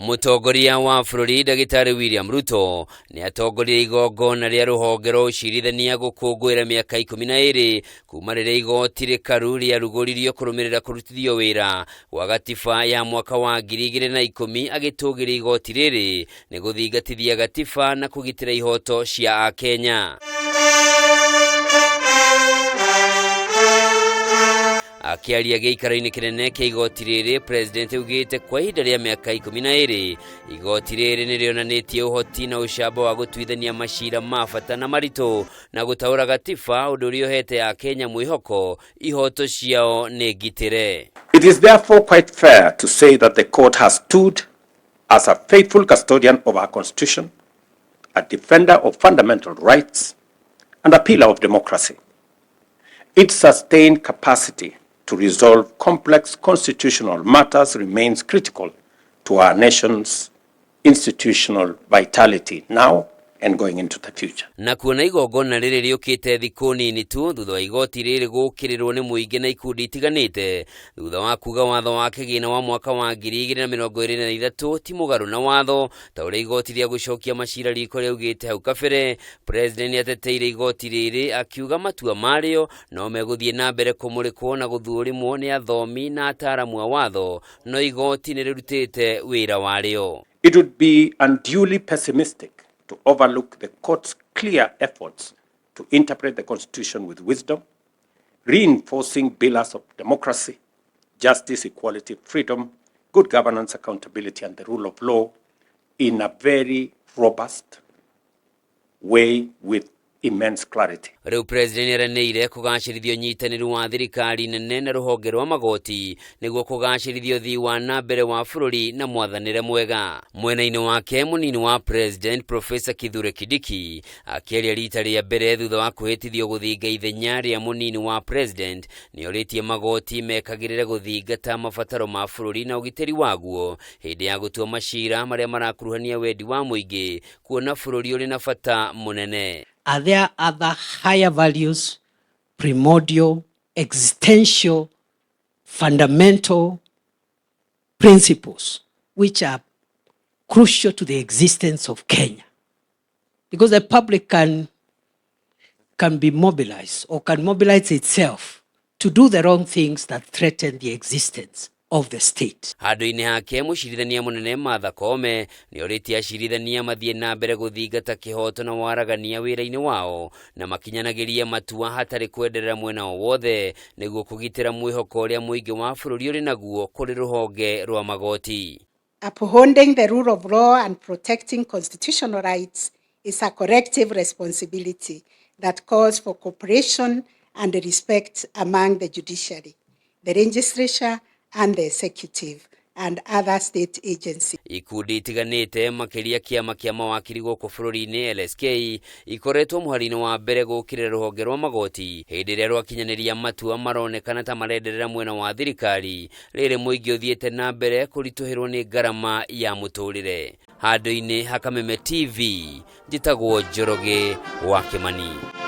Mũtongoria wa bũrũri Ndagĩtarĩ William Ruto nĩ atongoririe igongona rĩa rũhonge rwa ũcirithania gũkũngũĩra mĩaka 12 kuma rĩrĩa igoti rĩkaru rĩarugũririo kũrũmĩrĩra kũrutithio wĩra gwa gatiba ya mwaka wa 2010, agĩtũgĩria igoti rĩrĩ nĩ gũthingatithia gatiba na kũgitĩra ihoto cia Akenya. Akĩaria gĩikaro-inĩ kĩnene kĩa igoti rĩrĩ, President augĩte kwa ihinda rĩa mĩaka 12 igoti rĩrĩ nĩ rĩonanĩtie ũhoti na ũcamba wa gũtuithania macira ma bata na maritũ na gũtaũra gatiba, ũndũ ũrĩa ũhete Akenya mwĩhoko ihoto ciao nĩ ngitĩre. It is therefore quite fair to say that the court has stood as a faithful custodian of our constitution, a defender of fundamental rights, and a pillar of democracy. Its sustained capacity to resolve complex constitutional matters remains critical to our nation's institutional vitality now and going into the future. Na kuona igongona rĩrĩ rĩũkĩte thikũ nini tu thutha wa igoti rĩrĩ gũkĩrĩrwo nĩ mũingĩ na ikundi itiganĩte thutha wa kuga watho wa kĩgĩna wa mwaka wa 2023 ti mũgarũ na watho ta ũrĩa igoti rĩa gũcokia macira riko rĩaugĩte hau kabere, President nĩateteire igoti rĩrĩ akiuga matua marĩo no megũthiĩ na mbere kũmũrĩkwo na gũthũrimwo nĩ athomi na ataramu a watho, no igoti nĩ rĩrutĩte wĩra warĩo. It would be unduly pessimistic to overlook the court's clear efforts to interpret the Constitution with wisdom, reinforcing pillars of democracy, justice, equality, freedom, good governance, accountability, and the rule of law in a very robust way with immense clarity. Rĩu President nĩeranĩire kũgacĩrithia ũnyitanĩri wa thirikari nene na rũhonge rwa magoti nĩguo kũgacĩrithia ũthii wa na mbere wa bũrũri na mwathanĩre mwega. Mwena-inĩ wake, mũnini wa President Professor Kithure Kindiki akĩaria rita rĩa mbere thutha wa kwĩhĩtithio gũthinga ithenya rĩa mũnini wa President, nĩorĩtie magoti mekagĩrĩre gũthingata mabataro ma bũrũri na ũgitĩri waguo hĩndĩ ya gũtua macira marĩa marakuruhania wendi wa mũingĩ kuona bũrũri ũrĩ na bata mũnene. Are there other higher values, primordial, existential, fundamental principles which are crucial to the existence of Kenya? Because the public can be mobilized or can mobilize itself to do the wrong things that threaten the existence of the state. Handũ-inĩ hake, mũcirithania mũnene Martha Koome nĩorĩtie acirithania mathiĩ na mbere gũthingata kĩhoto na waragania wĩra-inĩ wao na makinyanagĩrie matua hatarĩ kwenderera mwena o wothe nĩguo kũgitĩra mwĩhoko ũrĩa mũingĩ wa bũrũri ũrĩ naguo kũrĩ rũhonge rwa magoti. Upholding the rule of law and protecting constitutional rights is a collective responsibility that calls for cooperation and respect among the judiciary, the legislature, and the executive and other state agencies. Ikundi itiganĩte, makĩria kĩama kĩa mawakiri gũkũ bũrũri-inĩ LSK, ikoretwo mũhari-inĩ wa mbere gũkĩrĩra rũhonge rwa magoti hĩndĩ ĩrĩa rwakinyanĩria matua maronekana ta marenderera mwena wa thirikari, rĩrĩ mũingĩ ũthiĩte na mbere kũritũhĩrwo nĩ ngarama ya mũtũrĩre. Handũ-inĩ ha Kameme TV, njĩtagwo Njoroge wa Kĩmani.